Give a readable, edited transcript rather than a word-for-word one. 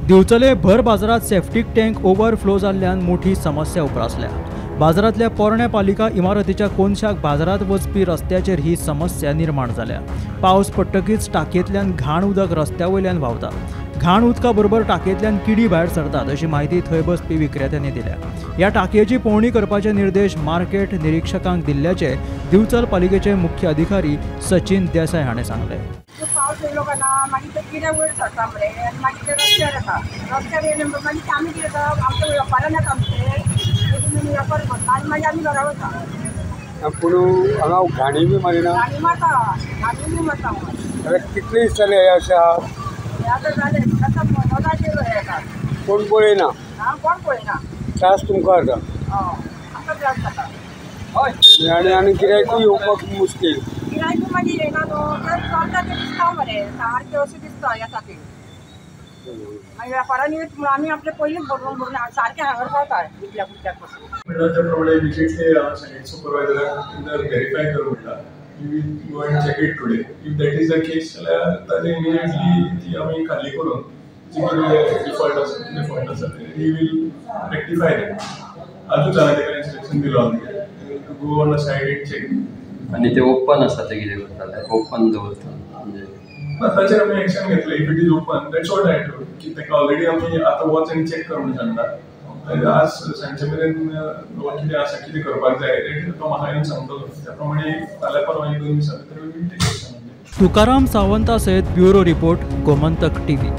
दिवचले भर बाजारात septic tank overflow जाल्ल्यान मोठी समस्या उप्रासल्या. बाजारांतल्या पोरण्या पालिका इमारतीच्या कोनशाक बाजारात वचपी रस्त्याचेर ही समस्या निर्माण जाल्या. पावस पडटकीच टाकयेंतल्यान घाण उदक रस्त्या वयल्यान व्हांवता. घाण उदका बरोबर टाकयेंतल्यान किडी भायर सरतात अशी म्हायती थंय बसपी विक्रेत्यांनी दिल्या. ह्या टाकयेची पळोवणी करपाचे निर्देश मार्केट निरीक्षकांक दिल्ल्याचे दिवचल पालिकेचे मुख्य अधिकारी सचिन देसाय हाणें सांगलें. पावस येयलो काय ना मागीर ते किडे वयर सरता मरे आनी मागीर ते रस्त्यार येता. रस्त्यार येयले म्हणटकीर मागीर आमी कितें जाता, आमच्या वेपारान येता आमचे वेपार करता आनी मागीर आमी घरा वता. पूण हांगा घाणी बी मारिना? घाणी मारता, घाणी बी मारता. कितले दीस जाले हे अशें आहा? आतां जालें आतां सदांच येता. कोण पळयना? आं, कोण पळयना. त्रास तुमकां जाता? हय, आमकां त्रास जाता. हय. आनी आनी गिरायकूय येवपाक मुश्कील. गिरायकूय मागीर येना न्हू, तर चलता तें दिसता मरे, सारकें अशें दिसता येता तें. मागीर वेपारांनी म्हूण आमी आपले पयलींच भरून भरून सारकें हांगर पावता इतल्या कुडक्याक पसून. म्हणटा त्या प्रमाणे इमिजिएटली हांव सायट सुपरवायजराक व्हेरीफाय कर म्हणटा. We will go and check it today. If that is the case जाल्यार ताजें इमिजिएटली ती आमी खाली करून जी कितें डिफॉल्ट आसा, कितें फॉल्ट आसा तें he will rectify that. आजूच हांवें ताका इन्स्ट्रक्शन दिलो to go on a site and check. आनी ते ओपन आसा ते कितें करताले? ओपन दवरता म्हणजे ना, ताचेर आमी एक्शन घेतले. If it is open, that's what I told की ताका ऑलरेडी आमी आतां वच आनी चॅक कर म्हणून सांगला. आज सांजचे मेरेन कितें आसा, कितें करपाक जाय तें तो म्हाका येवन सांगतलो. त्या प्रमाणे फाल्यां परवां 1-2 दिसां भितर we will take action. Tukaram Savanta सयत ब्युरो रिपोर्ट, गोमंतक टीव्ही.